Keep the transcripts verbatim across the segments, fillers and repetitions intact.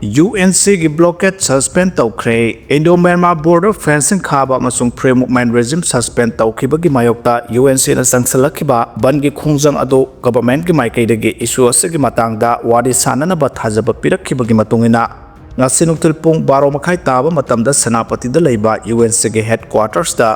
UNCꯒꯤ blockade suspend ꯇꯧꯈ꯭ꯔꯦ꯫ Indo-Myanmar border fencing ꯈꯥꯕ ꯑꯃꯁꯨꯡ Free Movement Regime suspend ꯇꯧꯈꯤꯕꯒꯤ ꯃꯥꯌꯣꯛꯇ UNCꯅ ꯆꯪꯁꯤꯜꯂꯛꯈꯤꯕ ꯕꯟꯒꯤ ꯈꯣꯡꯖꯪ ꯑꯗꯨ governmentꯀꯤ ꯃꯥꯏꯀꯩꯗꯒꯤ issue ꯑꯁꯤꯒꯤ ꯃꯇꯥꯡꯗ ꯋꯥꯔꯤ ꯁꯥꯅꯅꯕ ꯊꯥꯖꯕ ꯄꯤꯔꯛꯈꯤꯕꯒꯤ ꯃꯇꯨꯡ ꯏꯟꯅ, ꯉꯁꯤ ꯅꯨꯡꯊꯤꯜ ꯄꯨꯡ ꯕꯥꯔꯣ ꯃꯈꯥꯏ ꯇꯥꯕ ꯃꯇꯝꯗ ꯁꯦꯅꯥꯄꯇꯤꯗ ꯂꯩꯕ UNCꯒꯤ headquartersꯇ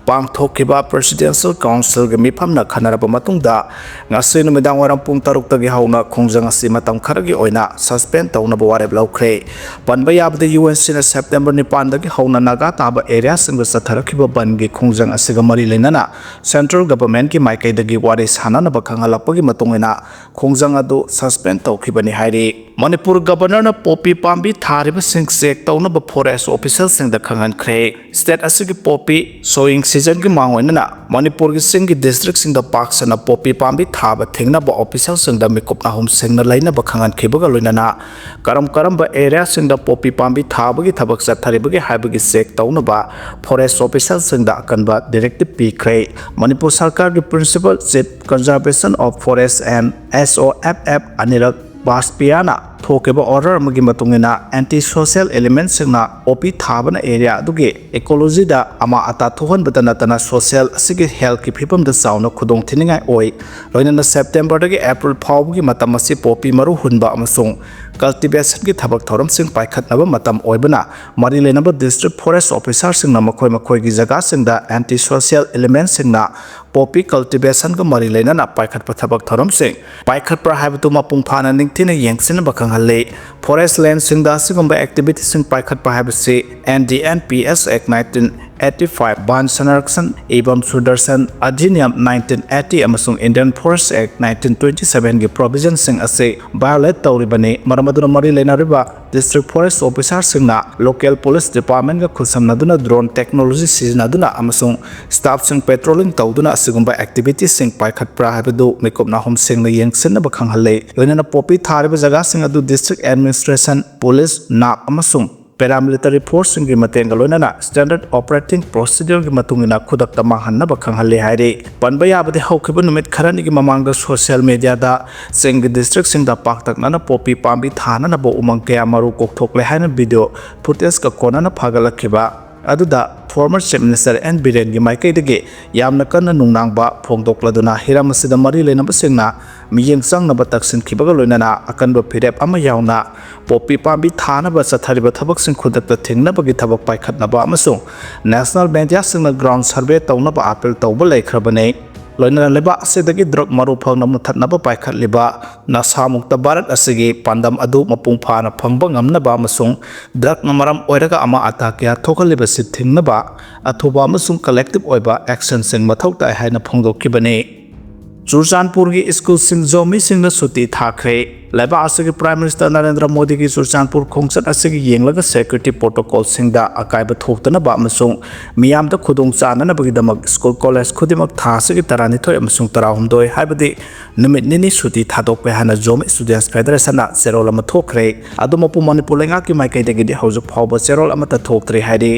ꯄꯥꯡꯊꯣꯛꯈꯤꯕ Presidential Councilꯒꯤ ꯃꯤꯐꯝꯅ ꯈꯟꯅꯔꯕ ꯃꯇꯨꯡꯗ, ꯉꯁꯤ ꯅꯨꯃꯤꯗꯥꯡ ꯋꯥꯏꯔꯝ ꯄꯨꯡ ꯇꯔꯨꯛꯇꯒꯤ ꯍꯧꯅ ꯈꯣꯡꯖꯪ ꯑꯁꯤ ꯃꯇꯝ ꯈꯔꯒꯤ ꯑꯣꯏꯅ suspend ꯇꯧꯅꯕ ꯋꯥꯔꯦꯞ ꯂꯧꯈ꯭ꯔꯦ꯫ ꯄꯟꯕ ꯌꯥꯕꯗ, UNCꯅ September ꯅꯤꯄꯥꯟꯗꯒꯤ ꯍꯧꯅ ꯅꯥꯒꯥ ꯇꯥꯕ areaꯁꯤꯡꯗ ꯆꯠꯊꯔꯛꯈꯤꯕ ꯕꯟꯒꯤ ꯈꯣꯡꯖꯪ ꯑꯁꯤꯒ ꯃꯔꯤ ꯂꯩꯅꯅ central governmentꯀꯤ ꯃꯥꯏꯀꯩꯗꯒꯤ ꯋꯥꯔꯤ ꯁꯥꯅꯅꯕ ꯈꯪꯍꯜꯂꯛꯄꯒꯤ ꯃꯇꯨꯡ ꯏꯟꯅ ꯈꯣꯡꯖꯪ ꯑꯗꯨ suspend ꯇꯧꯈꯤꯕꯅꯤ ꯍꯥꯏꯔꯤ꯫ ꯃꯅꯤꯄꯨꯔ governorꯅ poppy ꯄꯥꯝꯕꯤ ꯊꯥꯔꯤꯕꯁꯤꯡ check ꯇꯧꯅꯕ forest officialꯁꯤꯡꯗ ꯈꯪꯍꯟꯈ꯭ꯔꯦ꯫ State ꯑꯁꯤꯒꯤ poppy sowing seasonꯒꯤ ꯃꯥꯡꯑꯣꯏꯅꯅ ꯃꯅꯤꯄꯨꯔꯒꯤ ꯆꯤꯡꯒꯤ districtꯁꯤꯡꯗ ꯄꯥꯛ ꯁꯟꯅ poppy ꯄꯥꯝꯕꯤ ꯊꯥꯕ ꯊꯤꯡꯅꯕ officialꯁꯤꯡꯗ ꯃꯤꯀꯨꯞ ꯅꯥꯍꯨꯝ ꯁꯦꯡꯅ ꯂꯩꯅꯕ ꯈꯪꯍꯟꯈꯤꯕꯒ ꯂꯣꯏꯅꯅ, ꯀꯔꯝ ꯀꯔꯝꯕ areaꯁꯤꯡꯗ poppy ꯄꯥꯝꯕꯤ ꯊꯥꯕꯒꯤ ꯊꯕꯛ ꯆꯠꯊꯔꯤꯕꯒꯦ ꯍꯥꯏꯕꯒꯤ check ꯇꯧꯅꯕ forest officialꯁꯤꯡꯗ ꯑꯀꯟꯕ directive ꯄꯤꯈ꯭ꯔꯦ꯫ ꯃꯅꯤꯄꯨꯔ ꯁꯔꯀꯥꯔꯒꯤ Principal Chief Conservation of Forest and SOFF ꯑꯅꯤꯔꯛ ꯕꯥꯖꯄꯦꯌꯤꯅ ꯊꯣꯛꯈꯤꯕ order ꯑꯃꯒꯤ ꯃꯇꯨꯡ ꯏꯟꯅ, anti social elementꯁꯤꯡꯅ poppy ꯊꯥꯕꯅ area ꯑꯗꯨꯒꯤ ecologyꯗ ꯑꯃꯥ ꯑꯇꯥ ꯊꯣꯛꯍꯟꯕꯇ ꯅꯠꯇꯅ social ꯑꯁꯤꯒꯤ healthꯀꯤ ꯐꯤꯕꯝꯗ ꯆꯥꯎꯅ ꯈꯨꯗꯣꯡ ꯊꯤꯅꯤꯡꯉꯥꯏ ꯑꯣꯏ꯫ ꯂꯣꯏꯅꯅ Septemberꯗꯒꯤ April ꯐꯥꯎꯕꯒꯤ ꯃꯇꯝ ꯑꯁꯤ poppy ꯃꯔꯨ ꯍꯨꯟꯕ ꯑꯃꯁꯨꯡ cultivationꯒꯤ ꯊꯕꯛ ꯊꯧꯔꯝꯁꯤꯡ ꯄꯥꯏꯈꯠꯅꯕ ꯃꯇꯝ ꯑꯣꯏꯕꯅ, ꯃꯔꯤ ꯂꯩꯅꯕ district forest officerꯁꯤꯡꯅ ꯃꯈꯣꯏ ꯃꯈꯣꯏꯒꯤ ꯖꯒꯥꯁꯤꯡꯗ anti social elementꯁꯤꯡꯅ poppy cultivationꯒ ꯃꯔꯤ ꯂꯩꯅꯅ ꯄꯥꯏꯈꯠꯄ ꯊꯕꯛ ꯊꯧꯔꯝꯁꯤꯡ ꯄꯥꯏꯈꯠꯄ꯭ꯔꯥ ꯍꯥꯏꯕꯗꯨ ꯃꯄꯨꯡ ꯐꯥꯅ ꯅꯤꯡꯊꯤꯅ ꯌꯦꯡꯁꯤꯟꯅꯕ ꯈꯪꯍꯜꯂꯤ꯫ Forest landꯁꯤꯡꯗ ꯑꯁꯤꯒꯨꯝꯕ activityꯁꯤꯡ ꯄꯥꯏꯈꯠꯄ ꯍꯥꯏꯕꯁꯤ N D N P S Act nineteen eighty-five, Van Sanrakshan Evam Sudarshan Adhiniyam nineteen eighty ꯑꯃꯁꯨꯡ Indian Forest Act nineteen twenty-sevenꯒꯤ provisionꯁꯤꯡ ꯑꯁꯤ violate ꯇꯧꯔꯤꯕꯅꯤ꯫ ꯃꯔꯝ ꯑꯗꯨꯅ ꯃꯔꯤ ꯂꯩꯅꯔꯤꯕ district forest officerꯁꯤꯡꯅ local police departmentꯒ ꯈꯨꯠꯁꯝꯅꯗꯨꯅ drone technology ꯁꯤꯖꯤꯟꯅꯗꯨꯅ ꯑꯃꯁꯨꯡ staffꯁꯤꯡ patrolling ꯇꯧꯗꯨꯅ ꯑꯁꯤꯒꯨꯝꯕ activityꯁꯤꯡ ꯄꯥꯏꯈꯠꯄ꯭ꯔꯥ ꯍꯥꯏꯕꯗꯨ ꯃꯤꯀꯨꯞ ꯅꯥꯍꯨꯝ ꯁꯦꯡꯅ ꯌꯦꯡꯁꯤꯟꯅꯕ ꯈꯪꯍꯜꯂꯤ꯫ ꯂꯣꯏꯅꯅ poppy ꯊꯥꯔꯤꯕ ꯖꯒꯥꯁꯤꯡ ꯑꯗꯨ district administration, police, NAP ꯑꯃꯁꯨꯡ paramilitary forceꯁꯤꯡꯒꯤ ꯃꯇꯦꯡꯒ ꯂꯣꯏꯅꯅ standard operating procedureꯒꯤ ꯃꯇꯨꯡ ꯏꯟꯅ ꯈꯨꯗꯛꯇ ꯃꯥꯡꯍꯟꯅꯕ ꯈꯪꯍꯜꯂꯤ ꯍꯥꯏꯔꯤ꯫ ꯄꯟꯕ ꯌꯥꯕꯗꯤ, ꯍꯧꯈꯤꯕ ꯅꯨꯃꯤꯠ ꯈꯔꯅꯤꯒꯤ ꯃꯃꯥꯡꯗ social mediaꯗ ꯆꯤꯡꯒꯤ districtꯁꯤꯡꯗ ꯄꯥꯛꯇꯛꯅꯅ poppy ꯄꯥꯝꯕꯤ ꯊꯥꯅꯅꯕ ꯎꯃꯪ ꯀꯌꯥ ꯃꯔꯨ ꯀꯣꯛꯊꯣꯛꯂꯦ ꯍꯥꯏꯅ video footageꯀ ꯀꯣꯟꯅꯅ ꯐꯥꯒꯠꯂꯛꯈꯤꯕ ꯑꯗꯨꯗ former Chief Minister ꯑꯦꯟ ꯕꯤꯔꯦꯟꯒꯤ ꯃꯥꯏꯀꯩꯗꯒꯤ ꯌꯥꯝꯅ ꯀꯟꯅ ꯅꯨꯡꯅꯥꯡꯕ ꯐꯣꯡꯗꯣꯛꯂꯗꯨꯅ ꯍꯤꯔꯝ ꯑꯁꯤꯗ ꯃꯔꯤ ꯂꯩꯅꯕꯁꯤꯡꯅ ꯃꯤꯠꯌꯦꯡ ꯆꯪꯅꯕ ꯇꯛꯁꯤꯟꯈꯤꯕꯒ ꯂꯣꯏꯅꯅ ꯑꯀꯟꯕ ꯐꯤꯔꯦꯞ ꯑꯃ ꯌꯥꯎꯅ poppy ꯄꯥꯝꯕꯤ ꯊꯥꯅꯕ ꯆꯠꯊꯔꯤꯕ ꯊꯕꯛꯁꯤꯡ ꯈꯨꯗꯛꯇ ꯊꯤꯡꯅꯕꯒꯤ ꯊꯕꯛ ꯄꯥꯏꯈꯠꯅꯕ ꯑꯃꯁꯨꯡ national mediaꯁꯤꯡꯅ ground survey ꯇꯧꯅꯕ appeal ꯇꯧꯕ ꯂꯩꯈ꯭ꯔꯕꯅꯤ꯫ ꯂꯣꯏꯅꯅ ꯂꯩꯕꯥꯛ ꯑꯁꯤꯗꯒꯤ drug ꯃꯔꯨ ꯐꯪꯅ ꯃꯨꯊꯠꯅꯕ ꯄꯥꯏꯈꯠꯂꯤꯕ ꯅꯁꯥꯃꯨꯛꯇ ꯚꯥꯔꯠ ꯑꯁꯤꯒꯤ ꯄꯥꯟꯗꯝ ꯑꯗꯨ ꯃꯄꯨꯡ ꯐꯥꯅ ꯐꯪꯕ ꯉꯝꯅꯕ ꯑꯃꯁꯨꯡ drugꯅ ꯃꯔꯝ ꯑꯣꯏꯔꯒ ꯑꯃꯥ ꯑꯇꯥ ꯀꯌꯥ ꯊꯣꯛꯍꯜꯂꯤꯕꯁꯤ ꯊꯤꯡꯅꯕ ꯑꯊꯨꯕ ꯑꯃꯁꯨꯡ collective ꯑꯣꯏꯕ actionꯁꯤꯡ ꯃꯊꯧ ꯇꯥꯏ ꯍꯥꯏꯅ ꯐꯣꯡꯗꯣꯛꯈꯤꯕꯅꯤ꯫ ꯆꯨꯔꯆꯥꯟꯄꯨꯔꯒꯤ ꯁ꯭ꯀꯨꯜꯁꯤꯡ ꯖꯣꯃꯤꯁꯤꯡꯅ ꯁꯨꯇꯤ ꯊꯥꯈ꯭ꯔꯦ꯫ ꯂꯩꯕꯥꯛ ꯑꯁꯤꯒꯤ Prime Minister ꯅꯔꯦꯟꯗ꯭ꯔ ꯃꯣꯗꯤꯒꯤ ꯆꯨꯔꯆꯥꯟꯄꯨꯔ ꯈꯣꯡꯆꯠ ꯑꯁꯤꯒꯤ ꯌꯦꯡꯂꯒ security protocolꯁꯤꯡꯗ ꯑꯀꯥꯏꯕ ꯊꯣꯛꯇꯅꯕ ꯑꯃꯁꯨꯡ ꯃꯤꯌꯥꯝꯗ ꯈꯨꯗꯣꯡ ꯆꯥꯅꯅꯕꯒꯤꯗꯃꯛ ꯁ꯭ꯀꯨꯜ ꯀꯣꯂꯦꯖ ꯈꯨꯗꯤꯡꯃꯛ ꯊꯥ ꯑꯁꯤꯒꯤ ꯇꯔꯥꯅꯤꯊꯣꯏ ꯑꯃꯁꯨꯡ ꯇꯔꯥꯍꯨꯝꯗꯣꯏ, ꯍꯥꯏꯕꯗꯤ ꯅꯨꯃꯤꯠ ꯅꯤꯅꯤ ꯁꯨꯇꯤ ꯊꯥꯗꯣꯛꯄ ꯍꯥꯏꯅ ꯖꯣꯃꯤ Students Federationꯅ ꯆꯦꯔꯣꯜ ꯑꯃ ꯊꯣꯛꯈ꯭ꯔꯦ꯫ ꯑꯗꯨꯃꯛꯄꯨ ꯃꯅꯤꯄꯨꯔ ꯂꯩꯉꯥꯛꯀꯤ ꯃꯥꯏꯀꯩꯗꯒꯤꯗꯤ ꯍꯧꯖꯤꯛ ꯐꯥꯎꯕ ꯆꯦꯔꯣꯜ ꯑꯃꯠꯇ ꯊꯣꯛꯇ꯭ꯔꯤ ꯍꯥꯏꯔꯤ꯫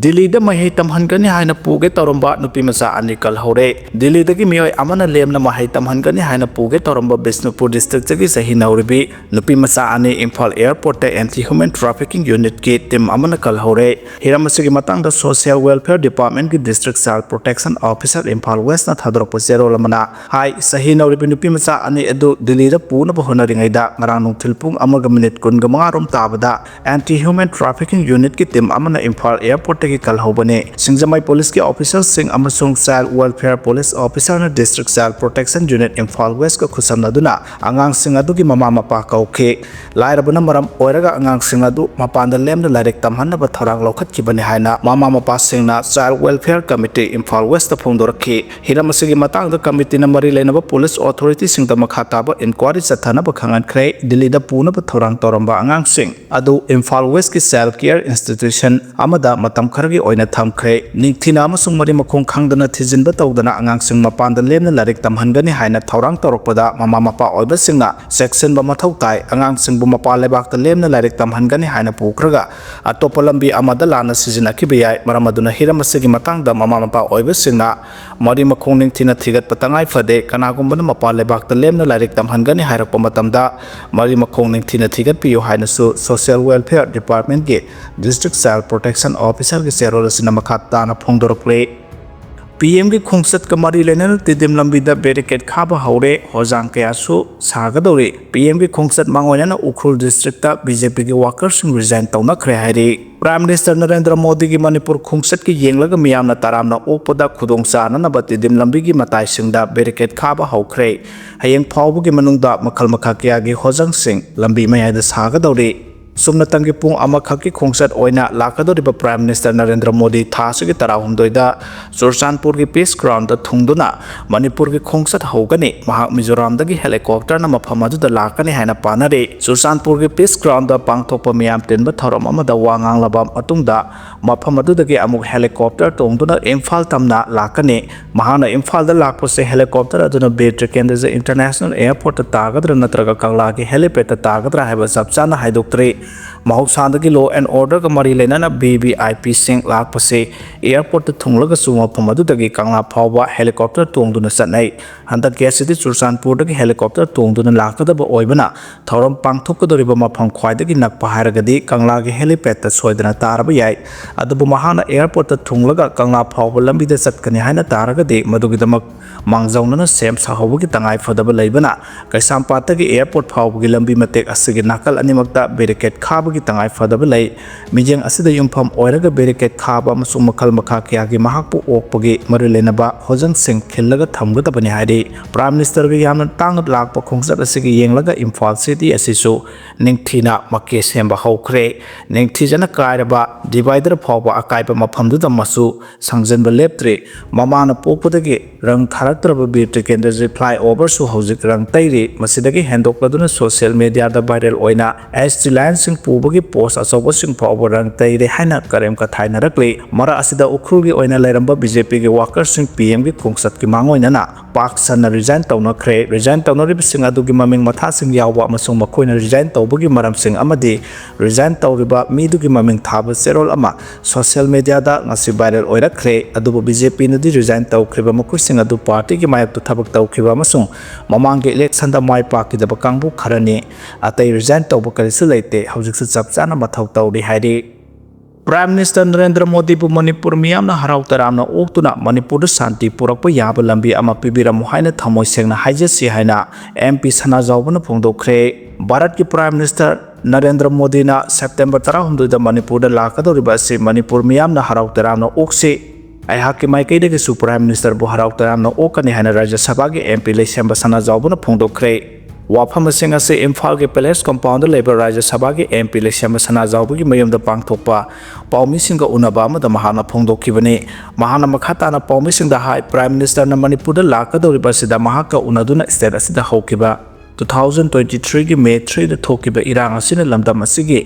ꯗꯤꯜꯂꯤꯗ ꯃꯍꯩ ꯇꯝꯍꯟꯒꯅꯤ ꯍꯥꯏꯅ ꯄꯨꯒꯦ ꯇꯧꯔꯝꯕ ꯅꯨꯄꯤ ꯃꯆꯥ ꯑꯅꯤ ꯀꯜꯍꯧꯔꯦ꯫ ꯗꯤꯜꯂꯤꯗꯒꯤ ꯃꯤꯑꯣꯏ ꯑꯃꯅ ꯂꯦꯝꯅ ꯃꯍꯩ ꯇꯝꯍꯟꯒꯅꯤ ꯍꯥꯏꯅ ꯄꯨꯒꯦ ꯇꯧꯔꯝꯕ ꯕꯤꯁꯅꯨꯄꯨꯔ districtꯇꯒꯤ ꯆꯍꯤ ꯅꯧꯔꯤꯕꯤ ꯅꯨꯄꯤ ꯃꯆꯥ ꯑꯅꯤ Imphal airportꯇ anti human trafficking unitꯀꯤ team ꯑꯃꯅ ꯀꯜꯍꯧꯔꯦ꯫ ꯍꯤꯔꯝ ꯑꯁꯤꯒꯤ ꯃꯇꯥꯡꯗ Social Welfare Departmentꯀꯤ District Child Protection Officer Imphal Westꯅ ꯊꯥꯗꯣꯔꯛꯄ ꯆꯦꯔꯣꯜ ꯑꯃꯅ ꯍꯥꯏ, ꯆꯍꯤ ꯅꯧꯔꯤꯕ ꯅꯨꯄꯤ ꯃꯆꯥ ꯑꯅꯤ ꯑꯗꯨ ꯗꯤꯜꯂꯤꯗ ꯄꯨꯅꯕ ꯍꯣꯠꯅꯔꯤꯉꯩꯗ ꯉꯔꯥꯡ ꯅꯨꯡꯊꯤꯜ ꯄꯨꯡ ꯑꯃꯒ ꯃꯤꯅꯤꯠ ꯀꯨꯟꯒ ꯃꯉꯥ ꯔꯣꯝ ꯇꯥꯕꯗ anti human trafficking unitꯀꯤ team ꯑꯃꯅ ꯏꯝꯐꯥꯜ airportꯇꯒꯤ ꯀꯜꯍꯧꯕꯅꯤ꯫ ꯁꯤꯡꯖꯃꯩ policeꯀꯤ officerꯁꯤꯡ ꯑꯃꯁꯨꯡ Child Welfare Police Officerꯅ District Child Protection Unit Imphal Westꯀ ꯈꯨꯠꯁꯝꯅꯗꯨꯅ ꯑꯉꯥꯡꯁꯤꯡ ꯑꯗꯨꯒꯤ ꯃꯃꯥ ꯃꯄꯥ ꯀꯧꯈꯤ꯫ ꯂꯥꯏꯔꯕꯅ ꯃꯔꯝ ꯑꯣꯏꯔꯒ ꯑꯉꯥꯡꯁꯤꯡ ꯑꯗꯨ ꯃꯄꯥꯟꯗ ꯂꯦꯝꯅ ꯂꯥꯏꯔꯤꯛ ꯇꯝꯍꯟꯅꯕ ꯊꯧꯔꯥꯡ ꯂꯧꯈꯠꯈꯤꯕꯅꯤ ꯍꯥꯏꯅ ꯃꯃꯥ ꯃꯄꯥꯁꯤꯡꯅ Child Welfare Committee ꯏꯝꯐꯥꯜ Westꯇ ꯐꯣꯡꯗꯣꯔꯛꯈꯤ꯫ ꯍꯤꯔꯝ ꯑꯁꯤꯒꯤ ꯃꯇꯥꯡꯗ committeeꯅ ꯃꯔꯤ ꯂꯩꯅꯕ police authorityꯁꯤꯡꯗ ꯃꯈꯥ ꯇꯥꯕ inquiry ꯆꯠꯊꯅꯕ ꯈꯪꯍꯟꯈ꯭ꯔꯦ꯫ ꯗꯤꯜꯂꯤꯗ ꯄꯨꯅꯕ ꯊꯧꯔꯥꯡ ꯇꯧꯔꯝꯕ ꯑꯉꯥꯡꯁꯤꯡ ꯑꯗꯨ ꯏꯝꯐꯥꯜ Westꯀꯤ child care institution ꯑꯃꯗ ꯃꯇꯝ ꯈꯔꯒꯤ ꯑꯣꯏꯅ ꯊꯝꯈ꯭ꯔꯦ꯫ ꯅꯤꯡꯊꯤꯅ ꯑꯃꯁꯨꯡ ꯃꯔꯤ ꯃꯈꯣꯡ ꯈꯪꯗꯅ ꯊꯤꯖꯤꯟꯕ ꯇꯧꯗꯅ ꯑꯉꯥꯡꯁꯤꯡ ꯃꯄꯥꯟꯗ ꯂꯦꯝꯅ ꯂꯥꯏꯔꯤꯛ ꯇꯝꯍꯟꯒꯅꯤ ꯍꯥꯏꯅ ꯊꯧꯔꯥꯡ ꯇꯧꯔꯛꯄꯗ ꯃꯃꯥ ꯃꯄꯥ ꯑꯣꯏꯕꯁꯤꯡꯅ ꯆꯦꯛꯁꯤꯟꯕ ꯃꯊꯧ ꯇꯥꯏ꯫ ꯑꯉꯥꯡꯁꯤꯡꯕꯨ ꯃꯄꯥꯟ ꯂꯩꯕꯥꯛꯇ ꯂꯦꯝꯅ ꯂꯥꯏꯔꯤꯛ ꯇꯝꯍꯟꯒꯅꯤ ꯍꯥꯏꯅ ꯄꯨꯈ꯭ꯔꯒ ꯑꯇꯣꯞꯄ ꯂꯝꯕꯤ ꯑꯃꯗ ꯂꯥꯟꯅ ꯁꯤꯖꯤꯟꯅꯈꯤꯕ ꯌꯥꯏ꯫ ꯃꯔꯝ ꯑꯗꯨꯅ ꯍꯤꯔꯝ ꯑꯁꯤꯒꯤ ꯃꯇꯥꯡꯗ ꯃꯃꯥ ꯃꯄꯥ ꯑꯣꯏꯕꯁꯤꯡꯅ ꯃꯔꯤ ꯃꯈꯣꯡ ꯅꯤꯡꯊꯤꯅ ꯊꯤꯒꯠꯄ ꯇꯉꯥꯏ ꯐꯗꯦ꯫ ꯀꯅꯥꯒꯨꯝꯕꯅ ꯃꯄꯥꯟ ꯂꯩꯕꯥꯛꯇ ꯂꯦꯝꯅ ꯂꯥꯏꯔꯤꯛ ꯇꯝꯍꯟꯒꯅꯤ ꯍꯥꯏꯔꯛꯄ ꯃꯇꯝꯗ ꯃꯔꯤ ꯃꯈꯣꯡ ꯅꯤꯡꯊꯤꯅ ꯊꯤꯒꯠꯄꯤꯌꯨ ꯍꯥꯏꯅꯁꯨ Social Welfare Departmentꯀꯤ District Child Protection Officerꯒꯤ ꯆꯦꯔꯣꯜ ꯑꯁꯤꯅ ꯃꯈꯥ ꯇꯥꯅ ꯐꯣꯡꯗꯣꯔꯛꯂꯤ꯫ ꯄꯤ ꯑꯦꯝꯒꯤ ꯈꯣꯡꯆꯠꯀ ꯃꯔꯤ ꯂꯩꯅꯅ ꯇꯤꯗꯤꯝ ꯂꯝꯕꯤꯗ ꯕꯦꯔꯤꯀꯦꯠ ꯈꯥꯕ ꯍꯧꯔꯦ, ꯍꯣꯖꯥꯡ ꯀꯌꯥꯁꯨ ꯁꯥꯒꯗꯧꯔꯤ꯫ ꯄꯤ ꯑꯦꯝꯒꯤ ꯈꯣꯡꯆꯠ ꯃꯥꯡꯑꯣꯏꯅꯅ ꯎꯈ꯭ꯔꯨꯜ ꯗꯤꯁꯇ꯭ꯔꯤꯛꯇ ꯕꯤ ꯖꯦ ꯄꯤꯒꯤ ꯋꯥꯀꯔꯁꯤꯡ ꯔꯤꯖꯥꯏꯟ ꯇꯧꯅꯈ꯭ꯔꯦ ꯍꯥꯏꯔꯤ꯫ ꯄ꯭ꯔꯥꯏꯝ ꯃꯤꯅꯤꯁꯇꯔ ꯅꯔꯦꯟꯗ꯭ꯔ ꯃꯣꯗꯤꯒꯤ ꯃꯅꯤꯄꯨꯔ ꯈꯣꯡꯆꯠꯀꯤ ꯌꯦꯡꯂꯒ ꯃꯤꯌꯥꯝꯅ ꯇꯔꯥꯝꯅ ꯑꯣꯛꯄꯗ ꯈꯨꯗꯣꯡ ꯆꯥꯅꯅꯕ ꯇꯤꯗꯤꯝ ꯂꯝꯕꯤꯒꯤ ꯃꯇꯥꯏꯁꯤꯡꯗ ꯕꯦꯔꯤꯀꯦꯠ ꯈꯥꯕ ꯍꯧꯈ꯭ꯔꯦ꯫ ꯍꯌꯦꯡ ꯐꯥꯎꯕꯒꯤ ꯃꯅꯨꯡꯗ ꯃꯈꯜ ꯃꯈꯥ ꯀꯌꯥꯒꯤ ꯍꯣꯖꯪꯁꯤꯡ ꯂꯝꯕꯤ ꯃꯌꯥꯏꯗ ꯁꯥꯒꯗꯧꯔꯤ꯫ ꯆꯨꯝꯅꯇꯪꯒꯤ ꯄꯨꯡ ꯑꯃꯈꯛꯀꯤ ꯈꯣꯡꯆꯠ ꯑꯣꯏꯅ ꯂꯥꯛꯀꯗꯧꯔꯤꯕ ꯄ꯭ꯔꯥꯏꯝ ꯃꯤꯅꯤꯁꯇꯔ ꯅꯔꯦꯟꯗ꯭ꯔ ꯃꯣꯗꯤ ꯊꯥ ꯑꯁꯤꯒꯤ ꯇꯔꯥꯍꯨꯝꯗꯣꯏꯗ ꯆꯨꯔꯆꯥꯟꯄꯨꯔꯒꯤ ꯄꯤꯁ ꯒ꯭ꯔꯥꯎꯟꯗ ꯊꯨꯡꯗꯨꯅ ꯃꯅꯤꯄꯨꯔꯒꯤ ꯈꯣꯡꯆꯠ ꯍꯧꯒꯅꯤ꯫ ꯃꯍꯥꯛ ꯃꯤꯖꯣꯔꯥꯝꯗꯒꯤ ꯍꯦꯂꯤꯀꯣꯞꯇꯔꯅ ꯃꯐꯝ ꯑꯗꯨꯗ ꯂꯥꯛꯀꯅꯤ ꯍꯥꯏꯅ ꯄꯥꯅꯔꯤ꯫ ꯆꯨꯔꯆꯥꯟꯄꯨꯔꯒꯤ ꯄꯤꯁ ꯒ꯭ꯔꯥꯎꯟꯗ ꯄꯥꯡꯊꯣꯛꯄ ꯃꯤꯌꯥꯝ ꯇꯤꯟꯕ ꯊꯧꯔꯝ ꯑꯃꯗ ꯋꯥ ꯉꯥꯡꯂꯕ ꯃꯇꯨꯡꯗ ꯃꯐꯝ ꯑꯗꯨꯗꯒꯤ ꯑꯃꯨꯛ ꯍꯦꯂꯤꯀꯣꯞꯇꯔ ꯇꯣꯡꯗꯨꯅ ꯏꯝꯐꯥꯜ ꯇꯝꯅ ꯂꯥꯛꯀꯅꯤ꯫ ꯃꯍꯥꯛꯅ ꯏꯝꯐꯥꯜꯗ ꯂꯥꯛꯄꯁꯦ ꯍꯦꯂꯤꯀꯣꯞꯇꯔ ꯑꯗꯨꯅ ꯕꯤꯔ ꯇ꯭ꯔꯤꯀꯦꯟꯗ꯭ꯔꯖꯤ ꯏꯟꯇꯔꯅꯦꯁꯅꯦꯜ ꯑꯦꯌꯔꯄꯣꯔꯠꯇ ꯇꯥꯒꯗ꯭ꯔꯥ ꯅꯠꯇ꯭ꯔꯒ ꯀꯪꯂꯥꯒꯤ ꯍꯦꯂꯤꯄꯦꯗꯇ ꯇꯥꯒꯗ꯭ꯔꯥ ꯍꯥꯏꯕ ꯆꯞ ꯆꯥꯅ ꯍꯥꯏꯗꯣꯛꯇ꯭ꯔꯤ꯫ ꯃꯍꯧꯁꯥꯗꯒꯤ law and orderꯒ ꯃꯔꯤ ꯂꯩꯅꯅ ꯚꯤ ꯚꯤ ꯑꯥꯏ ꯄꯤꯁꯤꯡ ꯂꯥꯛꯄꯁꯤ ꯑꯦꯌꯔꯄꯣꯔꯠꯇ ꯊꯨꯡꯂꯒꯁꯨ ꯃꯐꯝ ꯑꯗꯨꯗꯒꯤ ꯀꯪꯂꯥ ꯐꯥꯎꯕ ꯍꯦꯂꯤꯀꯣꯞꯇꯔ ꯇꯣꯡꯗꯨꯅ ꯆꯠꯅꯩ꯫ ꯍꯟꯗꯛꯀꯤ ꯑꯁꯤꯗꯤ ꯆꯨꯔꯆꯥꯟꯄꯨꯔꯗꯒꯤ ꯍꯦꯂꯤꯀꯣꯞꯇꯔ ꯇꯣꯡꯗꯨꯅ ꯂꯥꯛꯀꯗꯕ ꯑꯣꯏꯕꯅ ꯊꯧꯔꯝ ꯄꯥꯡꯊꯣꯛꯀꯗꯧꯔꯤꯕ ꯃꯐꯝ ꯈ꯭ꯋꯥꯏꯗꯒꯤ ꯅꯛꯄ ꯍꯥꯏꯔꯒꯗꯤ ꯀꯪꯂꯥꯒꯤ ꯍꯦꯂꯤꯄꯦꯗꯇ ꯁꯣꯏꯗꯅ ꯇꯥꯔꯕ ꯌꯥꯏ꯫ ꯑꯗꯨꯕꯨ ꯃꯍꯥꯛꯅ ꯑꯦꯌꯔꯄꯣꯔꯠꯇ ꯊꯨꯡꯂꯒ ꯀꯪꯂꯥ ꯐꯥꯎꯕ ꯂꯝꯕꯤꯗ ꯆꯠꯀꯅꯤ ꯍꯥꯏꯅ ꯇꯥꯔꯒꯗꯤ ꯃꯗꯨꯒꯤꯗꯃꯛ ꯃꯥꯡꯖꯧꯅꯅ ꯁꯦꯝ ꯁꯥꯍꯧꯕꯒꯤ ꯇꯉꯥꯏ ꯐꯗꯕ ꯂꯩꯕꯅ ꯀꯩꯁꯥꯝꯄꯥꯠꯇꯒꯤ ꯑꯦꯌꯔꯄꯣꯔꯠ ꯐꯥꯎꯕꯒꯤ ꯂꯝꯕꯤ ꯃꯇꯦꯛ ꯑꯁꯤꯒꯤ ꯅꯥꯀꯜ ꯑꯅꯤꯃꯛꯇ ꯕꯦꯔꯤꯀꯦꯠ ꯈꯥꯕꯒꯤ ꯇꯉꯥꯏ ꯐꯗꯕ ꯂꯩ꯫ ꯃꯤꯠꯌꯦꯡ ꯑꯁꯤꯗ ꯌꯨꯝꯐꯝ ꯑꯣꯏꯔꯒ ꯕꯦꯔꯤꯀꯦꯠ ꯈꯥꯕ ꯑꯃꯁꯨꯡ ꯃꯈꯜ ꯃꯈꯥ ꯀꯌꯥꯒꯤ ꯃꯍꯥꯛꯄꯨ ꯑꯣꯛꯄꯒꯤ ꯃꯔꯤ ꯂꯩꯅꯕ ꯍꯣꯖꯪꯁꯤꯡ ꯈꯤꯜꯂꯒ ꯊꯝꯒꯗꯕꯅꯤ ꯍꯥꯏꯔꯤ꯫ ꯄ꯭ꯔꯥꯏꯝ ꯃꯤꯅꯤꯁꯇꯔꯒꯤ ꯌꯥꯝꯅ ꯇꯥꯡꯅ ꯂꯥꯛꯄ ꯈꯣꯡꯆꯠ ꯑꯁꯤꯒꯤ ꯌꯦꯡꯂꯒ ꯏꯝꯐꯥꯜ ꯁꯤꯇꯤ ꯑꯁꯤꯁꯨ ꯅꯤꯡꯊꯤꯅ ꯃꯀꯦ ꯁꯦꯝꯕ ꯍꯧꯈ꯭ꯔꯦ꯫ ꯅꯤꯡꯊꯤꯖꯅ ꯀꯥꯏꯔꯕ ꯗꯤꯚꯥꯏꯗꯔ ꯐꯥꯎꯕ ꯑꯀꯥꯏꯕ ꯃꯐꯝꯗꯨꯗ ꯃꯆꯨ ꯁꯪꯖꯟꯕ ꯂꯦꯞꯇ꯭ꯔꯤ꯫ ꯃꯃꯥꯅ ꯄꯣꯛꯄꯗꯒꯤ ꯔꯪ ꯊꯥꯔꯛꯇ꯭ꯔꯕ ꯕꯤꯔ ꯇ꯭ꯔꯤꯀꯦꯟꯗ꯭ꯔꯖꯤ ꯐ꯭ꯂꯥꯏ ꯑꯣꯚꯔꯁꯨ ꯍꯧꯖꯤꯛ ꯔꯪ ꯇꯩꯔꯤ꯫ ꯃꯁꯤꯗꯒꯤ ꯍꯦꯟꯗꯣꯛꯂꯗꯨꯅ ꯁꯣꯁꯤꯌꯦꯜ ꯃꯦꯗꯤꯌꯥꯗ ꯚꯥꯏꯔꯦꯜ ꯑꯣꯏꯅ ꯑꯦꯁ ꯇꯤ ꯂꯥꯏꯟꯁꯤꯡ ꯄꯨ ꯕꯨꯒꯤ ꯄꯣꯁ ꯑꯆꯧꯕꯁꯤꯡ ꯐꯥꯎꯕ ꯔꯪ ꯇꯩꯔꯦ ꯍꯥꯏꯅ ꯀꯔꯦꯝ ꯀꯊꯥꯏꯅꯔꯛꯂꯤ꯫ ꯃꯔꯛ ꯑꯁꯤꯗ ꯎꯈ꯭ꯔꯨꯜꯒꯤ ꯑꯣꯏꯅ ꯂꯩꯔꯝꯕ ꯕꯤ ꯖꯦ ꯄꯤꯒꯤ ꯋꯥꯀꯔꯁꯤꯡ ꯄꯤ ꯑꯦꯝꯒꯤ ꯈꯣꯡꯆꯠꯀꯤ ꯃꯥꯡꯑꯣꯏꯅꯅ ꯄꯥꯛ ꯁꯟꯅ ꯔꯤꯖꯥꯏꯟ ꯇꯧꯅꯈ꯭ꯔꯦ꯫ ꯔꯤꯖꯥꯏꯟ ꯇꯧꯅꯔꯤꯕꯁꯤꯡ ꯑꯗꯨꯒꯤ ꯃꯃꯤꯡ ꯃꯊꯥꯁꯤꯡ ꯌꯥꯎꯕ ꯑꯃꯁꯨꯡ ꯃꯈꯣꯏꯅ ꯔꯤꯖꯥꯏꯟ ꯇꯧꯕꯒꯤ ꯃꯔꯝꯁꯤꯡ ꯑꯃꯗꯤ ꯔꯤꯖꯥꯏꯟ ꯇꯧꯔꯤꯕ ꯃꯤꯗꯨꯒꯤ ꯃꯃꯤꯡ ꯊꯥꯕ ꯆꯦꯔꯣꯜ ꯑꯃ ꯁꯣꯁꯤꯌꯦꯜ ꯃꯦꯗꯤꯌꯥꯗ ꯉꯁꯤ ꯚꯥꯏꯔꯦꯜ ꯑꯣꯏꯔꯛꯈ꯭ꯔꯦ꯫ ꯑꯗꯨꯕꯨ ꯕꯤ ꯖꯦ ꯄꯤꯅꯗꯤ ꯔꯤꯖꯥꯏꯟ ꯇꯧꯈ꯭ꯔꯤꯕ ꯃꯈꯣꯏꯁꯤꯡ ꯑꯗꯨ ꯄꯥꯔꯇꯤꯒꯤ ꯃꯥꯌꯣꯛꯇ ꯊꯕꯛ ꯇꯧꯈꯤꯕ ꯑꯃꯁꯨꯡ ꯃꯃꯥꯡꯒꯤ ꯏꯂꯦꯛꯁꯟꯗ ꯃꯥꯏ ꯄꯥꯛꯈꯤꯗꯕ ꯀꯥꯡꯕꯨ ꯈꯔꯅꯤ꯫ ꯑꯇꯩ ꯔꯤꯖꯥꯏꯟ ꯇꯧꯕ ꯀꯔꯤꯁꯨ ꯂꯩꯇꯦ꯫ ꯍꯧꯖꯤꯛꯁꯨ ꯆꯞ ꯆꯥꯅ ꯃꯊꯧ ꯇꯧꯔꯤ ꯍꯥꯏꯔꯤ꯫ ꯄ꯭ꯔꯥꯏꯝ ꯃꯤꯅꯤꯁꯇꯔ ꯅꯔꯦꯟꯗ꯭ꯔ ꯃꯣꯗꯤꯕꯨ ꯃꯅꯤꯄꯨꯔ ꯃꯤꯌꯥꯝꯅ ꯍꯔꯥꯎ ꯇꯔꯥꯝꯅ ꯑꯣꯛꯇꯨꯅ ꯃꯅꯤꯄꯨꯔꯗ ꯁꯥꯟꯇꯤ ꯄꯨꯔꯛꯄ ꯌꯥꯕ ꯂꯝꯕꯤ ꯑꯃ ꯄꯤꯕꯤꯔꯝꯃꯨ ꯍꯥꯏꯅ ꯊꯃꯣꯏ ꯁꯦꯡꯅ ꯍꯥꯏꯖꯁꯤ ꯍꯥꯏꯅ ꯑꯦꯝ ꯄꯤ ꯁꯅꯥꯖꯥꯎꯕꯅ ꯐꯣꯡꯗꯣꯛꯈ꯭ꯔꯦ꯫ ꯚꯥꯔꯠꯀꯤ ꯄ꯭ꯔꯥꯏꯝ ꯃꯤꯅꯤꯁꯇꯔ ꯅꯔꯦꯟꯗ꯭ꯔ ꯃꯣꯗꯤꯅ ꯁꯦꯞꯇꯦꯝꯕꯔ ꯇꯔꯥꯍꯨꯝꯗꯣꯏꯗ ꯃꯅꯤꯄꯨꯔꯗ ꯂꯥꯛꯀꯗꯧꯔꯤꯕ ꯑꯁꯤ ꯃꯅꯤꯄꯨꯔ ꯃꯤꯌꯥꯝꯅ ꯍꯔꯥꯎ ꯇꯔꯥꯝꯅ ꯑꯣꯛꯁꯤ꯫ ꯑꯩꯍꯥꯛꯀꯤ ꯃꯥꯏꯀꯩꯗꯒꯤꯁꯨ ꯄ꯭ꯔꯥꯏꯝ ꯃꯤꯅꯤꯁꯇꯔꯕꯨ ꯍꯔꯥꯎ ꯇꯔꯥꯝꯅ ꯑꯣꯛꯀꯅꯤ ꯍꯥꯏꯅ ꯔꯥꯖ꯭ꯌ ꯁꯚꯥꯒꯤ ꯑꯦꯝ ꯄꯤ ꯂꯩꯁꯦꯝꯕ ꯁꯅꯥꯖꯥꯎꯕꯅ ꯐꯣꯡꯗꯣꯛꯈ꯭ꯔꯦ꯫ ꯋꯥꯐꯝꯁꯤꯡ ꯑꯁꯤ ꯏꯝꯐꯥꯜꯒꯤ ꯄꯦꯂꯦꯁ ꯀꯝꯄꯥꯎꯟꯗ ꯂꯩꯕ ꯔꯥꯖ꯭ꯌ ꯁꯚꯥꯒꯤ ꯑꯦꯝ ꯄꯤ ꯂꯩꯁꯦꯝꯕ ꯁꯅꯥꯖꯥꯎꯕꯒꯤ ꯃꯌꯨꯝꯗ ꯄꯥꯡꯊꯣꯛꯄ ꯄꯥꯎꯃꯤꯁꯤꯡꯒ ꯎꯅꯕ ꯑꯃꯗ ꯃꯍꯥꯛꯅ ꯐꯣꯡꯗꯣꯛꯈꯤꯕꯅꯤ꯫ ꯃꯍꯥꯛꯅ ꯃꯈꯥ ꯇꯥꯅ ꯄꯥꯎꯃꯤꯁꯤꯡꯗ ꯍꯥꯏ, ꯄ꯭ꯔꯥꯏꯝ ꯃꯤꯅꯤꯁꯇꯔꯅ ꯃꯅꯤꯄꯨꯔꯗ ꯂꯥꯛꯀꯗꯧꯔꯤꯕ ꯑꯁꯤꯗ ꯃꯍꯥꯛꯀ ꯎꯅꯗꯨꯅ ꯁ꯭ꯇꯦꯠ ꯑꯁꯤꯗ ꯍꯧꯈꯤꯕ two thousand twenty threeꯒꯤ May threeꯗ ꯊꯣꯛꯈꯤꯕ ꯏꯔꯥꯡ ꯑꯁꯤꯅ ꯂꯝꯗꯝ ꯑꯁꯤꯒꯤ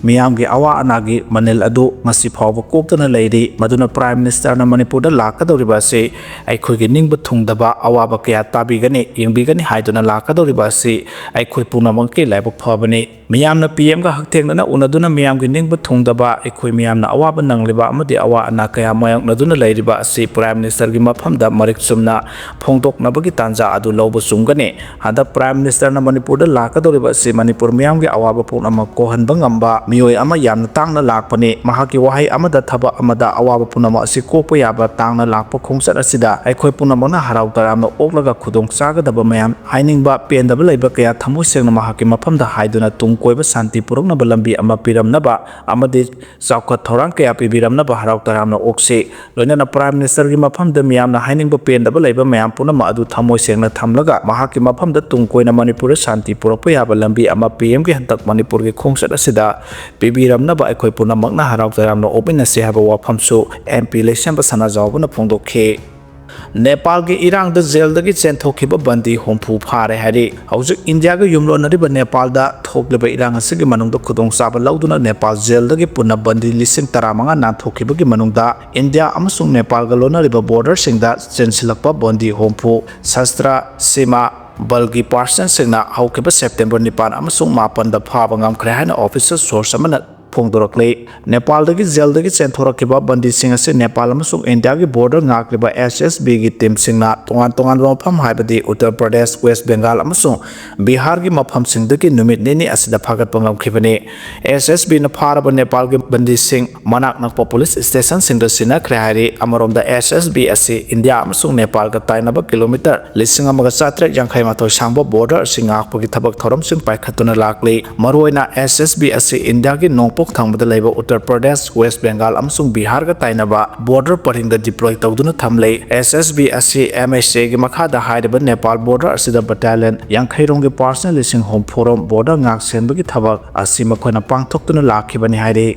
ꯃꯤꯌꯥꯝꯒꯤ ꯑꯋꯥ ꯑꯅꯥꯒꯤ ꯃꯅꯤꯜ ꯑꯗꯨ ꯉꯁꯤ ꯐꯥꯎꯕ ꯀꯣꯛꯇꯅ ꯂꯩꯔꯤ꯫ ꯃꯗꯨꯅ ꯄ꯭ꯔꯥꯏꯝ ꯃꯤꯅꯤꯁꯇꯔꯅ ꯃꯅꯤꯄꯨꯔꯗ ꯂꯥꯛꯀꯗꯧꯔꯤꯕ ꯑꯁꯤ ꯑꯩꯈꯣꯏꯒꯤ ꯅꯤꯡꯕ ꯊꯨꯡꯗꯕ ꯑꯋꯥꯕ ꯀꯌꯥ ꯇꯥꯕꯤꯒꯅꯤ, ꯌꯦꯡꯕꯤꯒꯅꯤ ꯍꯥꯏꯗꯨꯅ ꯂꯥꯛꯀꯗꯧꯔꯤꯕ ꯑꯁꯤ ꯑꯩꯈꯣꯏ ꯄꯨꯝꯅꯃꯛꯀꯤ ꯂꯥꯏꯕꯛ ꯐꯕꯅꯤ꯫ ꯃꯤꯌꯥꯝꯅ ꯄꯤ ꯑꯦꯝꯒ ꯍꯛꯊꯦꯡꯅꯅ ꯎꯅꯗꯨꯅ ꯃꯤꯌꯥꯝꯒꯤ ꯅꯤꯡꯕ ꯊꯨꯡꯗꯕ, ꯑꯩꯈꯣꯏ ꯃꯤꯌꯥꯝꯅ ꯑꯋꯥꯕ ꯅꯪꯂꯤꯕ ꯑꯃꯗꯤ ꯑꯋꯥ ꯑꯅꯥ ꯀꯌꯥ ꯃꯥꯌꯣꯛꯅꯗꯨꯅ ꯂꯩꯔꯤꯕ ꯑꯁꯤ ꯄ꯭ꯔꯥꯏꯝ ꯃꯤꯅꯤꯁꯇꯔꯒꯤ ꯃꯐꯝꯗ ꯃꯔꯤꯛ ꯆꯨꯝꯅ ꯐꯣꯡꯗꯣꯛꯅꯕꯒꯤ ꯇꯥꯟꯖꯥ ꯑꯗꯨ ꯂꯧꯕ ꯆꯨꯝꯒꯅꯤ꯫ ꯍꯟꯗꯛ ꯄ꯭ꯔꯥꯏꯝ ꯃꯤꯅꯤꯁꯇꯔꯅ ꯃꯅꯤꯄꯨꯔꯗ ꯂꯥꯛꯀꯗꯧꯔꯤꯕ ꯑꯁꯤ ꯃꯅꯤꯄꯨꯔ ꯃꯤꯌꯥꯝꯒꯤ ꯑꯋꯥꯕ ꯄꯨꯝꯅꯃꯛ ꯀꯣꯛꯍꯟꯕ ꯉꯝꯕ ꯃꯤꯑꯣꯏ ꯑꯃ ꯌꯥꯝꯅ ꯇꯥꯡꯅ ꯂꯥꯛꯄꯅꯤ꯫ ꯃꯍꯥꯛꯀꯤ ꯋꯥꯍꯩ ꯑꯃꯗ ꯊꯕꯛ ꯑꯃꯗ ꯑꯋꯥꯕ ꯄꯨꯝꯅꯃꯛ ꯑꯁꯤ ꯀꯣꯛꯄ ꯌꯥꯕ ꯇꯥꯡꯅ ꯂꯥꯛꯄ ꯈꯣꯡꯆꯠ ꯑꯁꯤꯗ ꯑꯩꯈꯣꯏ ꯄꯨꯝꯅꯃꯛꯅ ꯍꯔꯥꯎ ꯇꯔꯥꯝꯅ ꯑꯣꯛꯂꯒ ꯈꯨꯗꯣꯡ ꯆꯥꯒꯗꯕ ꯃꯌꯥꯝ ꯍꯥꯏꯅꯤꯡꯕ, ꯄꯦꯟꯗꯕ ꯂꯩꯕ ꯀꯌꯥ ꯊꯃꯣꯏ ꯁꯦꯡꯅ ꯃꯍꯥꯛꯀꯤ ꯃꯐꯝꯗ ꯍꯥꯏꯗꯨꯅ ꯇꯨꯡ ꯀꯣꯏꯕ ꯁꯥꯟꯇꯤ ꯄꯨꯔꯛꯅꯕ ꯂꯝꯕꯤ ꯑꯃ ꯄꯤꯔꯝꯅꯕ ꯑꯃꯗꯤ ꯆꯥꯎꯈꯠ ꯊꯧꯔꯥꯡ ꯀꯌꯥ ꯄꯤꯕꯤꯔꯝꯅꯕ ꯍꯔꯥꯎ ꯇꯔꯥꯝꯅ ꯑꯣꯛꯁꯤ꯫ ꯂꯣꯏꯅꯅ ꯄ꯭ꯔꯥꯏꯝ ꯃꯤꯅꯤꯁꯇꯔꯒꯤ ꯃꯐꯝꯗ ꯃꯤꯌꯥꯝꯅ ꯍꯥꯏꯅꯤꯡꯕ ꯄꯦꯟꯗꯕ ꯂꯩꯕ ꯃꯌꯥꯝ ꯄꯨꯝꯅꯃꯛ ꯑꯗꯨ ꯊꯃꯣꯏ ꯁꯦꯡꯅ ꯊꯝꯂꯒ ꯃꯍꯥꯛꯀꯤ ꯃꯐꯝꯗ ꯇꯨꯡ ꯀꯣꯏꯅ ꯃꯅꯤꯄꯨꯔꯗ ꯁꯥꯟꯇꯤ ꯄꯨꯔꯛꯄ ꯌꯥꯕ ꯂꯝꯕꯤ ꯑꯃ ꯄꯤ ꯑꯦꯝꯒꯤ ꯍꯟꯗꯛ ꯃꯅꯤꯄꯨꯔꯒꯤ ꯈꯣꯡꯆꯠ ꯑꯁꯤꯗ ꯄꯤꯕꯤꯔꯝꯅꯕ ꯑꯩꯈꯣꯏ ꯄꯨꯝꯅꯃꯛꯅ ꯍꯔꯥꯎ ꯇꯌꯥꯝꯅ ꯑꯣꯛꯃꯤꯟꯅꯁꯤ ꯍꯥꯏꯕ ꯋꯥꯐꯝꯁꯨ ꯑꯦꯝ ꯄꯤ ꯂꯩꯁꯦꯝꯕ ꯁꯅꯥꯖꯥꯎꯕꯅ ꯐꯣꯡꯗꯣꯛꯈꯤ꯫ ꯅꯦꯄꯥꯜꯒꯤ ꯏꯔꯥꯡꯗ ꯖꯦꯜꯗꯒꯤ ꯆꯦꯟꯊꯣꯛꯈꯤꯕ ꯕꯟꯗꯤ ꯍꯨꯝꯐꯨ ꯐꯥꯔꯦ ꯍꯥꯏꯔꯤ꯫ ꯍꯧꯖꯤꯛ ꯏꯟꯗꯤꯌꯥꯒ ꯌꯨꯝꯂꯣꯟꯅꯔꯤꯕ ꯅꯦꯄꯥꯜꯗ ꯊꯣꯛꯂꯤꯕ ꯏꯔꯥꯡ ꯑꯁꯤꯒꯤ ꯃꯅꯨꯡꯗ ꯈꯨꯗꯣꯡꯆꯥꯕ ꯂꯧꯗꯨꯅ ꯅꯦꯄꯥꯜ ꯖꯦꯜꯗꯒꯤ ꯄꯨꯟꯅ ꯕꯟꯗꯤ ꯂꯤꯁꯤꯡ ꯇꯔꯥꯃꯉꯥ ꯅꯥꯟꯊꯣꯛꯈꯤꯕꯒꯤ ꯃꯅꯨꯡꯗ ꯏꯟꯗꯤꯌꯥ ꯑꯃꯁꯨꯡ ꯅꯦꯄꯥꯜꯒ ꯂꯣꯟꯅꯔꯤꯕ ꯕꯣꯔꯗꯔꯁꯤꯡꯗ ꯆꯦꯟꯁꯤꯜꯂꯛꯄ ꯕꯟꯗꯤ ꯍꯨꯝꯐꯨ ꯁꯁꯇ꯭ꯔ ꯁꯤꯃꯥ ꯕꯜꯒꯤ ꯄꯥꯔꯁꯟꯁꯤꯡꯅ ꯍꯧꯈꯤꯕ ꯁꯦꯞꯇꯦꯝꯕꯔ ꯅꯤꯄꯥꯟ ꯑꯃꯁꯨꯡ ꯃꯥꯄꯟꯗ ꯐꯥꯕ ꯉꯝꯈ꯭ꯔꯦ ꯍꯥꯏꯅ ꯑꯣꯐꯤꯁꯤꯌꯦꯜ ꯁꯣꯔꯁ ꯑꯃꯅ ꯐꯣꯡꯗꯣꯔꯛꯂꯤ꯫ ꯅꯦꯄꯥꯜꯗꯒꯤ ꯖꯦꯜꯗꯒꯤ ꯆꯦꯟꯊꯣꯔꯛꯈꯤꯕ ꯕꯟꯗꯤꯁꯤꯡ ꯑꯁꯤ ꯅꯦꯄꯥꯜ ꯑꯃꯁꯨꯡ ꯏꯟꯗꯤꯌꯥꯒꯤ ꯕꯣꯔꯗꯔ ꯉꯥꯛꯂꯤꯕ ꯑꯦꯁ ꯑꯦꯁ ꯕꯤꯒꯤ ꯇꯤꯝꯁꯤꯡꯅ ꯇꯣꯉꯥꯟ ꯇꯣꯉꯥꯟꯕ ꯃꯐꯝ, ꯍꯥꯏꯕꯗꯤ ꯎꯠꯇꯔ ꯄ꯭ꯔꯗꯦꯁ, ꯋꯦꯁ ꯕꯦꯡꯒꯥꯜ ꯑꯃꯁꯨꯡ ꯕꯤꯍꯥꯔꯒꯤ ꯃꯐꯝꯁꯤꯡꯗꯒꯤ ꯅꯨꯃꯤꯠ ꯅꯤꯅꯤ ꯑꯁꯤꯗ ꯐꯥꯒꯠꯄ ꯉꯝꯈꯤꯕꯅꯤ꯫ ꯑꯦꯁ ꯑꯦꯁ ꯕꯤꯅ ꯐꯥꯔꯕ ꯅꯦꯄꯥꯜꯒꯤ ꯕꯟꯗꯤꯁꯤꯡ ꯃꯅꯥꯛ ꯅꯛꯄ ꯄꯨꯂꯤꯁ ꯁ꯭ꯇꯦꯁꯟꯁꯤꯡꯗ ꯁꯤꯟꯅꯈ꯭ꯔꯦ ꯍꯥꯏꯔꯤ꯫ ꯑꯃꯔꯣꯝꯗ, ꯑꯦꯁ ꯑꯦꯁ ꯕꯤ ꯑꯁꯤ ꯏꯟꯗꯤꯌꯥ ꯑꯃꯁꯨꯡ ꯅꯦꯄꯥꯜꯒ ꯇꯥꯏꯅꯕ ꯀꯤꯂꯣꯃꯤꯇꯔ ꯂꯤꯁꯤꯡ ꯑꯃꯒ ꯆꯥꯇ꯭ꯔꯦꯠ ꯌꯥꯡꯈꯩ ꯃꯥꯊꯣꯏ ꯁꯥꯡꯕ ꯕꯣꯔꯗꯔ ꯑꯁꯤ ꯉꯥꯛꯄꯒꯤ ꯊꯕꯛ ꯊꯧꯔꯝꯁꯤꯡ ꯄꯥꯏꯈꯠꯇꯨꯅ ꯂꯥꯛꯂꯤ꯫ ꯃꯔꯨꯑꯣꯏꯅ ꯑꯦꯁ ꯑꯦꯁ ꯕꯤ ꯑꯁꯤ ꯏꯟꯗꯤꯌꯥꯒꯤ ꯅꯣꯡꯄꯣꯛ ꯊꯪꯕꯗ ꯂꯩꯕ ꯎꯠꯇꯔ ꯄ꯭ꯔꯗꯦꯁ, ꯋꯦꯁ ꯕꯦꯡꯒꯥꯜ ꯑꯃꯁꯨꯡ ꯕꯤꯍꯥꯔꯒ ꯇꯥꯏꯅꯕ ꯕꯣꯔꯗꯔ ꯄꯔꯤꯡꯗ ꯗꯤꯄ꯭ꯂꯣꯏ ꯇꯧꯗꯨꯅ ꯊꯝꯂꯤ꯫ ꯑꯦꯁ ꯑꯦꯁ ꯕꯤ ꯑꯁꯤ ꯑꯦꯝ ꯑꯦꯁ ꯑꯦꯒꯤ ꯃꯈꯥꯗ ꯍꯥꯏꯔꯤꯕ ꯅꯦꯄꯥꯜ ꯕꯣꯔꯗꯔ ꯑꯁꯤꯗ ꯕꯠꯇꯥꯂꯤꯌꯟ ꯌꯥꯡꯈꯩ ꯔꯣꯝꯒꯤ ꯄꯥꯔꯁꯟ ꯂꯤꯁꯤꯡ ꯍꯨꯝꯐꯨ ꯔꯣꯝ ꯕꯣꯔꯗꯔ ꯉꯥꯛ ꯁꯦꯟꯕꯒꯤ ꯊꯕꯛ ꯑꯁꯤ ꯃꯈꯣꯏꯅ ꯄꯥꯡꯊꯣꯛꯇꯨꯅ ꯂꯥꯛꯈꯤꯕꯅꯤ ꯍꯥꯏꯔꯤ꯫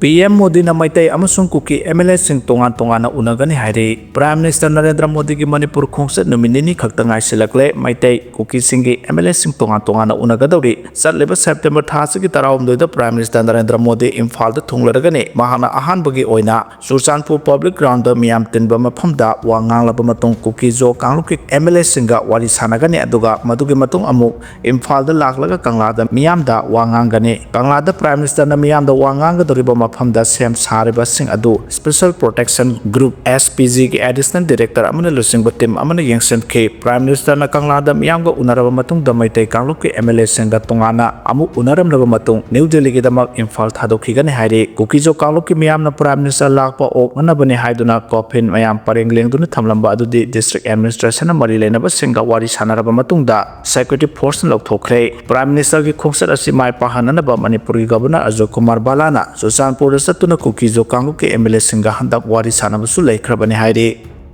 ꯄꯤ ꯑꯦꯝ ꯃꯣꯗꯤꯅ ꯃꯩꯇꯩ ꯑꯃꯁꯨꯡ ꯀꯨꯀꯤ ꯑꯦꯝ ꯑꯦꯜ ꯑꯦꯁꯤꯡ ꯇꯣꯉꯥꯟ ꯇꯣꯉꯥꯟꯅ ꯎꯅꯒꯅꯤ ꯍꯥꯏꯔꯤ꯫ ꯄ꯭ꯔꯥꯏꯝ ꯃꯤꯅꯤꯁꯇꯔ ꯅꯔꯦꯟꯗ꯭ꯔ ꯃꯣꯗꯤꯒꯤ ꯃꯅꯤꯄꯨꯔ ꯈꯣꯡꯆꯠ ꯅꯨꯃꯤꯠ ꯅꯤꯅꯤ ꯈꯛꯇ ꯉꯥꯏꯁꯤꯜꯂꯛꯂꯦ꯫ ꯃꯩꯇꯩ, ꯀꯨꯀꯤꯁꯤꯡꯒꯤ ꯑꯦꯝ ꯑꯦꯜ ꯑꯦꯁꯤꯡ ꯇꯣꯉꯥꯟ ꯇꯣꯉꯥꯟꯅ ꯎꯅꯒꯗꯧꯔꯤ꯫ ꯆꯠꯂꯤꯕ ꯁꯦꯞꯇꯦꯝꯕꯔ ꯊꯥ ꯑꯁꯤꯒꯤ ꯇꯔꯥꯍꯨꯝꯗꯣꯏꯗ ꯄ꯭ꯔꯥꯏꯝ ꯃꯤꯅꯤꯁꯇꯔ ꯅꯔꯦꯟꯗ꯭ꯔ ꯃꯣꯗꯤ ꯏꯝꯐꯥꯜꯗ ꯊꯨꯡꯂꯔꯒꯅꯤ꯫ ꯃꯍꯥꯛꯅ ꯑꯍꯥꯟꯕꯒꯤ ꯑꯣꯏꯅ ꯆꯨꯔꯆꯥꯟꯄꯨꯔ ꯄꯕ꯭ꯂꯤꯛ ꯒ꯭ꯔꯥꯎꯟꯗ ꯃꯤꯌꯥꯝ ꯇꯤꯟꯕ ꯃꯐꯝꯗ ꯋꯥ ꯉꯥꯡꯂꯕ ꯃꯇꯨꯡ ꯀꯨꯀꯤ ꯖꯣ ꯀꯥꯡꯂꯨꯞꯀꯤ ꯑꯦꯝ ꯑꯦꯜ ꯑꯦꯁꯤꯡꯒ ꯋꯥꯔꯤ ꯁꯥꯟꯅꯒꯅꯤ, ꯑꯗꯨꯒ ꯃꯗꯨꯒꯤ ꯃꯇꯨꯡ ꯑꯃꯨꯛ ꯏꯝꯐꯥꯜꯗ ꯂꯥꯛꯂꯒ ꯀꯪꯂꯥꯗ ꯃꯤꯌꯥꯝꯗ ꯋꯥ ꯉꯥꯡꯒꯅꯤ꯫ ꯀꯪꯂꯥꯗ ꯄ꯭ꯔꯥꯏꯝ ꯃꯤꯅꯤꯁꯇꯔꯅ ꯃꯤꯌꯥꯝꯗ ꯋꯥ ꯉꯥꯡꯒꯗꯧꯔꯤꯕ ꯃꯐꯝꯗ ꯁꯦꯝ ꯁꯥꯔꯤꯕꯁꯤꯡ ꯑꯗꯨ special protection group, S P ꯖꯤꯒꯤ ꯑꯦꯗꯤꯁꯅꯦꯜ ꯗꯤꯔꯦꯛꯇꯔ ꯑꯃꯅ ꯂꯨꯆꯤꯡꯕ ꯇꯤꯝ ꯑꯃꯅ ꯌꯦꯡꯁꯤꯟꯈꯤ꯫ ꯄ꯭ꯔꯥꯏꯝ ꯃꯤꯅꯤꯁꯇꯔꯅ ꯀꯪꯂꯥꯗ ꯃꯤꯌꯥꯝꯒ ꯎꯅꯔꯕ ꯃꯇꯨꯡꯗ ꯃꯩꯇꯩ ꯀꯥꯡꯂꯨꯞꯀꯤ ꯑꯦꯝ ꯑꯦꯜ ꯑꯦꯁꯤꯡꯒ ꯇꯣꯉꯥꯟꯅ ꯑꯃꯨꯛ ꯎꯅꯔꯝꯂꯕ ꯃꯇꯨꯡ ꯅ꯭ꯌꯨ ꯗꯦꯜꯂꯤꯒꯤꯗꯃꯛ ꯏꯝꯐꯥꯜ ꯊꯥꯗꯣꯛꯈꯤꯒꯅꯤ ꯍꯥꯏꯔꯤ꯫ ꯀꯨꯀꯤꯖꯣ ꯀꯥꯡꯂꯨꯞꯀꯤ ꯃꯤꯌꯥꯝꯅ ꯄ꯭ꯔꯥꯏꯝ ꯃꯤꯅꯤꯁꯇꯔ ꯂꯥꯛꯄ ꯑꯣꯛꯅꯅꯕꯅꯤ ꯍꯥꯏꯗꯨꯅ ꯀꯣꯐꯤꯟ ꯃꯌꯥꯝ ꯄꯔꯦꯡ ꯂꯦꯡꯗꯨꯅ ꯊꯝꯂꯝꯕ ꯑꯗꯨꯗꯤ ꯗꯤꯁꯇ꯭ꯔꯤꯛ ꯑꯦꯗꯃꯤꯅꯤꯁꯇ꯭ꯔꯦꯁꯟꯅ ꯃꯔꯤ ꯂꯩꯅꯕꯁꯤꯡꯒ ꯋꯥꯔꯤ ꯁꯥꯟꯅꯔꯕ ꯃꯇꯨꯡꯗ ꯁꯦꯀ꯭ꯌꯨꯔꯤꯇꯤ ꯐꯣꯔꯁꯅ ꯂꯧꯊꯣꯛꯈ꯭ꯔꯦ꯫ ꯄ꯭ꯔꯥꯏꯝ ꯃꯤꯅꯤꯁꯇꯔꯒꯤ ꯈꯣꯡꯆꯠ ꯑꯁꯤ ꯃꯥꯏ ꯄꯥꯛꯍꯟꯅꯅꯕ ꯃꯅꯤꯄꯨꯔꯒꯤ ꯒꯚꯔꯅꯔ ꯑꯖꯣꯏ ꯀꯨꯃꯥꯔ ꯕꯥꯂꯥꯅ ꯆꯨꯔꯆꯥꯟꯄꯨꯔꯗ ꯆꯠꯇꯨꯅ ꯀꯨꯀꯤꯖꯣ ꯀꯥꯡꯂꯨꯞꯀꯤ ꯑꯦꯝ ꯑꯦꯜ ꯑꯦꯁꯤꯡꯒ ꯍꯟꯗꯛ ꯋꯥꯔꯤ ꯁꯥꯟꯅꯕꯁꯨ ꯂꯩꯈ꯭ꯔꯕꯅꯤ ꯍꯥꯏꯔꯤ꯫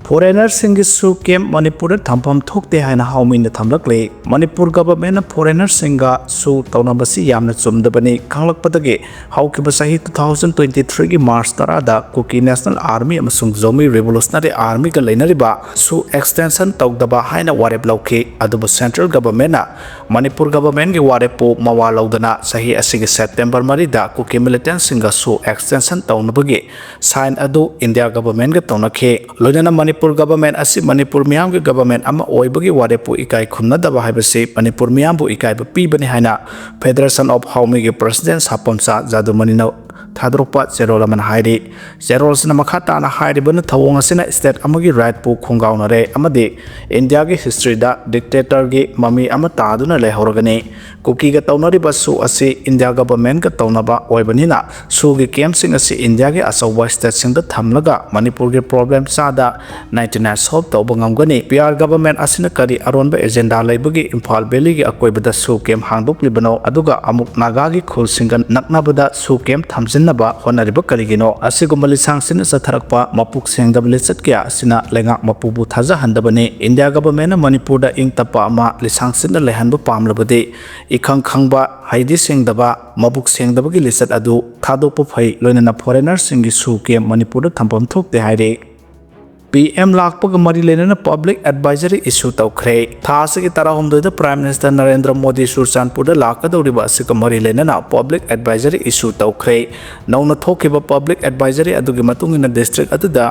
Foreignerꯁꯤꯡꯒꯤ ꯁꯨ ꯀꯦꯝ ꯃꯅꯤꯄꯨꯔꯗ ꯊꯝꯐꯝ ꯊꯣꯛꯇꯦ ꯍꯥꯏꯅ ꯍꯥꯎꯃꯤꯅ ꯊꯝꯂꯛꯂꯤ꯫ ꯃꯅꯤꯄꯨꯔ ꯒꯚꯔꯟꯃꯦꯟꯠꯅ ꯐꯣꯔꯦꯅꯔꯁꯤꯡꯒ ꯁꯨ ꯇꯧꯅꯕꯁꯤ ꯌꯥꯝꯅ ꯆꯨꯝꯗꯕꯅꯤ ꯈꯪꯂꯛꯄꯗꯒꯤ ꯍꯧꯈꯤꯕ ꯆꯍꯤ two thousand twenty threeꯒꯤ ꯃꯥꯔꯆ ꯇꯔꯥꯗ ꯀꯨꯀꯤ ꯅꯦꯁꯅꯦꯜ ꯑꯥꯔꯃꯤ ꯑꯃꯁꯨꯡ ꯖꯣꯃꯤ ꯔꯤꯚꯣꯂꯨꯁꯅꯔꯤ ꯑꯥꯔꯃꯤꯒ ꯂꯩꯅꯔꯤꯕ ꯁꯨ ꯑꯦꯛꯁꯇꯦꯟꯁꯟ ꯇꯧꯗꯕ ꯍꯥꯏꯅ ꯋꯥꯔꯦꯞ ꯂꯧꯈꯤ꯫ ꯑꯗꯨꯕꯨ ꯁꯦꯟꯇ꯭ꯔꯦꯜ ꯒꯚꯔꯟꯃꯦꯟꯠꯅ ꯃꯅꯤꯄꯨꯔ ꯒꯚꯔꯟꯃꯦꯟꯠꯀꯤ ꯋꯥꯔꯦꯞꯄꯨ ꯃꯋꯥ ꯂꯧꯗꯅ ꯆꯍꯤ ꯑꯁꯤꯒꯤ ꯁꯦꯞꯇꯦꯝꯕꯔ ꯃꯔꯤꯗ ꯀꯨꯀꯤ ꯃꯤꯂꯤꯇꯦꯟꯠꯁꯤꯡꯒ ꯁꯨ ꯑꯦꯛꯁꯇꯦꯟꯁꯟ ꯇꯧꯅꯕꯒꯤ ꯁꯥꯏꯟ ꯑꯗꯨ ꯏꯟꯗꯤꯌꯥ ꯒꯚꯔꯟꯃꯦꯟꯠꯀ ꯇꯧꯅꯈꯤ꯫ ꯂꯣꯏꯅꯅ ꯃꯅꯤꯄꯨꯔ ꯒꯚꯔꯟꯃꯦꯟꯠ ꯑꯁꯤ ꯃꯅꯤꯄꯨꯔ ꯃꯤꯌꯥꯝꯒꯤ ꯒꯚꯔꯟꯃꯦꯟꯠ ꯑꯃ ꯑꯣꯏꯕꯒꯤ ꯋꯥꯔꯦꯞꯄꯨ ꯏꯀꯥꯏ ꯈꯨꯝꯅꯗꯕ ꯍꯥꯏꯕꯁꯤ ꯃꯅꯤꯄꯨꯔ ꯃꯤꯌꯥꯝꯕꯨ ꯏꯀꯥꯏꯕ ꯄꯤꯕꯅꯤ ꯍꯥꯏꯅ ꯐꯦꯗꯔꯦꯁꯟ ꯑꯣꯐ ꯍꯥꯎꯃꯤꯒꯤ ꯄ꯭ꯔꯁꯤꯗꯦꯟꯠ ꯁꯥꯄꯣꯝꯆꯥ ꯖꯥꯗꯨꯃꯅꯤꯅ ꯊꯥꯗꯣꯔꯛꯄ ꯆꯦꯔꯣꯜ ꯑꯃꯅ ꯍꯥꯏꯔꯤ꯫ ꯆꯦꯔꯣꯜꯁꯤꯅ ꯃꯈꯥ ꯇꯥꯅ ꯍꯥꯏꯔꯤꯕꯅ ꯊꯧꯑꯣꯡ ꯑꯁꯤꯅ ꯁ꯭ꯇꯦꯠ ꯑꯃꯒꯤ ꯔꯥꯏꯠꯄꯨ ꯈꯣꯡꯒꯥꯎꯅꯔꯦ ꯑꯃꯗꯤ ꯏꯟꯗꯤꯌꯥꯒꯤ ꯍꯤꯁꯇ꯭ꯔꯤꯗ ꯗꯤꯛꯇꯦꯇꯔꯒꯤ ꯃꯃꯤ ꯑꯃ ꯇꯥꯗꯨꯅ ꯂꯩꯍꯧꯔꯒꯅꯤ꯫ ꯀꯨꯀꯤꯒ ꯇꯧꯅꯔꯤꯕ ꯁꯨ ꯑꯁꯤ ꯏꯟꯗꯤꯌꯥ ꯒꯚꯔꯟꯃꯦꯟꯠꯀ ꯇꯧꯅꯕ ꯑꯣꯏꯕꯅꯤꯅ ꯁꯨꯒꯤ ꯀꯦꯝꯞꯁꯤꯡ ꯑꯁꯤ ꯏꯟꯗꯤꯌꯥꯒꯤ ꯑꯆꯧꯕ ꯁ꯭ꯇꯦꯠꯁꯤꯡꯗ ꯊꯝꯂꯒ ꯃꯅꯤꯄꯨꯔꯒꯤ ꯄ꯭ꯔꯣꯕ꯭ꯂꯦꯝ ꯆꯥꯗ ninety nine ꯁꯣꯜꯚ ꯇꯧꯕ ꯉꯝꯒꯅꯤ꯫ ꯄꯤ ꯑꯥꯔ ꯒꯚꯔꯟꯃꯦꯟꯠ ꯑꯁꯤꯅ ꯀꯔꯤ ꯑꯔꯣꯟꯕ ꯑꯦꯖꯦꯟꯗꯥ ꯂꯩꯕꯒꯤ ꯏꯝꯐꯥꯜ ꯚꯦꯂꯤꯒꯤ ꯑꯀꯣꯏꯕꯗ ꯁꯨ ꯀꯦꯝꯞ ꯍꯥꯡꯗꯣꯛꯂꯤꯕꯅꯣ, ꯑꯗꯨꯒ ꯑꯃꯨꯛ ꯅꯥꯒꯥꯒꯤ ꯈꯨꯜꯁꯤꯡꯒ ꯅꯛꯅꯕꯗ ꯁꯨ ꯀꯦꯝꯞ ꯊꯝꯖꯤꯟꯅꯕ ꯍꯣꯠꯅꯔꯤꯕ ꯀꯔꯤꯒꯤꯅꯣ? ꯑꯁꯤꯒꯨꯝꯕ ꯂꯤꯁꯥꯡꯁꯤꯟꯅ ꯆꯠꯊꯔꯛꯄ ꯃꯄꯨꯛ ꯁꯦꯡꯗꯕ ꯂꯤꯆꯠ ꯀꯌꯥ ꯑꯁꯤꯅ ꯂꯩꯉꯥꯛ ꯃꯄꯨꯕꯨ ꯊꯥꯖꯍꯟꯗꯕꯅꯤ꯫ ꯏꯟꯗꯤꯌꯥ ꯒꯚꯔꯟꯃꯦꯟꯠꯅ ꯃꯅꯤꯄꯨꯔꯗ ꯏꯪ ꯇꯞꯄ ꯑꯃ ꯂꯤꯁꯥꯡꯁꯤꯟꯅ ꯂꯩꯍꯟꯕ ꯄꯥꯝꯂꯕꯗꯤ ꯏꯈꯪ ꯈꯪꯕ, ꯍꯩꯗꯤ ꯁꯤꯡꯗꯕ, ꯃꯕꯨꯛ ꯁꯦꯡꯗꯕꯒꯤ ꯂꯤꯆꯠ ꯑꯗꯨ ꯊꯥꯗꯣꯛꯄ ꯐꯩ, ꯂꯣꯏꯅꯅ ꯐꯣꯔꯦꯅꯔꯁꯤꯡꯒꯤ ꯁꯨ ꯀꯦꯝꯞ ꯃꯅꯤꯄꯨꯔꯗ ꯊꯝꯐꯝ ꯊꯣꯛꯇꯦ ꯍꯥꯏꯔꯤ꯫ ꯄꯤ ꯑꯦꯝ ꯂꯥꯛꯄꯒ ꯃꯔꯤ ꯂꯩꯅꯅ ꯄꯕ꯭ꯂꯤꯛ ꯑꯦꯗꯚꯥꯏꯖꯔꯤ ꯏꯁꯨ ꯇꯧꯈ꯭ꯔꯦ꯫ ꯊꯥ ꯑꯁꯤꯒꯤ ꯇꯔꯥꯍꯨꯝꯗꯣꯏꯗ ꯄ꯭ꯔꯥꯏꯝ ꯃꯤꯅꯤꯁꯇꯔ ꯅꯔꯦꯟꯗ꯭ꯔ ꯃꯣꯗꯤ ꯆꯨꯔꯆꯥꯟꯄꯨꯔꯗ ꯂꯥꯛꯀꯗꯧꯔꯤꯕ ꯑꯁꯤꯒ ꯃꯔꯤ ꯂꯩꯅꯅ ꯄꯕ꯭ꯂꯤꯛ ꯑꯦꯗꯚꯥꯏꯖꯔꯤ ꯏꯁꯨ ꯇꯧꯈ꯭ꯔꯦ꯫ ꯅꯧꯅ ꯊꯣꯛꯈꯤꯕ ꯄꯕ꯭ꯂꯤꯛ ꯑꯦꯗꯚꯥꯏꯖꯔꯤ ꯑꯗꯨꯒꯤ ꯃꯇꯨꯡ ꯏꯟꯅ ꯗꯤꯁꯇ꯭ꯔꯤꯛ ꯑꯗꯨꯗ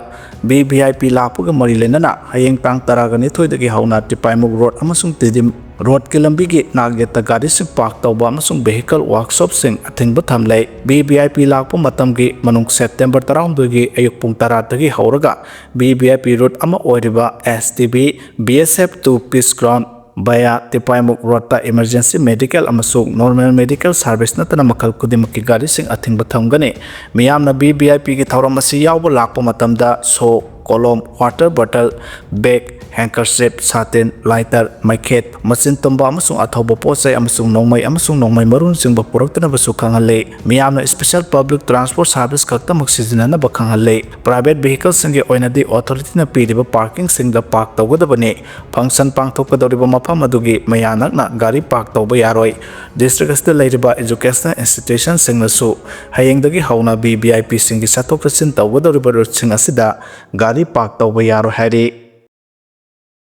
ꯚꯤ ꯚꯤ ꯑꯥꯏ ꯄꯤ ꯂꯥꯛꯄꯒ ꯃꯔꯤ ꯂꯩꯅꯅ ꯍꯌꯦꯡ ꯇꯥꯡ ꯇꯔꯥꯒ ꯅꯤꯊꯣꯏꯗꯒꯤ ꯍꯧꯅ ꯇꯤꯄꯥꯏꯃꯨꯛ ꯔꯣꯗ ꯑꯃꯁꯨꯡ ꯇꯤꯗꯤꯝ ꯔꯣꯗꯀꯤ ꯂꯝꯕꯤꯒꯤ ꯅꯥꯛꯌꯦꯠꯇ ꯒꯥꯔꯤꯁꯤꯡ ꯄꯥꯔꯛ ꯇꯧꯕ ꯑꯃꯁꯨꯡ ꯚꯦꯍꯤꯀꯜ ꯋꯥꯔꯛꯁꯣꯞꯁꯤꯡ ꯑꯊꯤꯡꯕ ꯊꯝꯂꯦ꯫ ꯚꯤ ꯚꯤ ꯑꯥꯏ ꯄꯤ ꯂꯥꯛꯄ ꯃꯇꯝꯒꯤ ꯃꯅꯨꯡ ꯁꯦꯞꯇꯦꯝꯕꯔ ꯇꯔꯥꯍꯨꯝꯗꯣꯏꯒꯤ ꯑꯌꯨꯛ ꯄꯨꯡ ꯇꯔꯥꯗꯒꯤ ꯍꯧꯔꯒ V V I P route ꯑꯃ ꯑꯣꯏꯔꯤꯕ S T V, B S F two Peace Ground via Tipaimukh ꯔꯣꯗꯇ ꯏꯃꯔꯖꯦꯟꯁꯤ ꯃꯦꯗꯤꯀꯦꯜ ꯑꯃꯁꯨꯡ ꯅꯣꯔꯃꯦꯜ ꯃꯦꯗꯤꯀꯦꯜ ꯁꯥꯔꯚꯤꯁ ꯅꯠꯇꯅ ꯃꯈꯜ ꯈꯨꯗꯤꯡꯃꯛꯀꯤ ꯒꯥꯔꯤꯁꯤꯡ ꯑꯊꯤꯡꯕ ꯊꯝꯒꯅꯤ꯫ ꯃꯤꯌꯥꯝꯅ ꯚꯤ ꯚꯤ ꯑꯥꯏ ꯄꯤꯒꯤ ꯊꯧꯔꯝ ꯑꯁꯤ ꯌꯥꯎꯕ ꯂꯥꯛꯄ ꯃꯇꯝꯗ ꯁꯣ ꯀꯣꯂꯣꯝ, ꯋꯥꯇꯔ ꯕꯣꯇꯜ, ꯕꯦꯒ, ꯍꯦꯡꯀꯔꯆꯤꯞ, ꯁꯥꯇꯤꯟ, ꯂꯥꯏꯇꯔ, ꯃꯩꯈꯦꯠ, ꯃꯆꯤꯟ ꯇꯨꯝꯕ ꯑꯃꯁꯨꯡ ꯑꯊꯧꯕ ꯄꯣꯠ ꯆꯩ ꯑꯃꯁꯨꯡ ꯅꯣꯡꯃꯩ ꯑꯃꯁꯨꯡ ꯅꯣꯡꯃꯩ ꯃꯔꯨꯅꯆꯤꯡꯕ ꯄꯨꯔꯛꯇꯅꯕꯁꯨ ꯈꯪꯍꯜꯂꯤ꯫ ꯃꯤꯌꯥꯝꯅ special public transport service ꯈꯛꯇꯃꯛ ꯁꯤꯖꯤꯟꯅꯅꯕ ꯈꯪꯍꯜꯂꯤ꯫ Private vehicle ꯁꯤꯡꯒꯤ ꯑꯣꯏꯅꯗꯤ authority ꯅ ꯄꯤꯔꯤꯕ parking ꯁꯤꯡꯗ park ꯇꯧꯒꯗꯕꯅꯤ꯫ Function ꯄꯥꯡꯊꯣꯛꯀꯗꯧꯔꯤꯕ ꯃꯐꯝ ꯑꯗꯨꯒꯤ ꯃꯌꯥ ꯅꯛꯅ ꯒꯥꯔꯤ park ꯇꯧꯕ ꯌꯥꯔꯣꯏ꯫ District ꯑꯁꯤꯗ ꯂꯩꯔꯤꯕ educational institution ꯁꯤꯡꯅꯁꯨ ꯍꯌꯦꯡꯗꯒꯤ ꯍꯧꯅ V V I P ꯁꯤꯡꯒꯤ ꯆꯠꯊꯣꯛ ꯆꯠꯁꯤꯟ ꯇꯧꯒꯗꯧꯔꯤꯕ route ꯁꯤꯡ ꯑꯁꯤꯗ ꯒꯥꯔꯤ park ꯇꯧꯕ ꯌꯥꯔꯣꯏ ꯍꯥꯏꯔꯤ꯫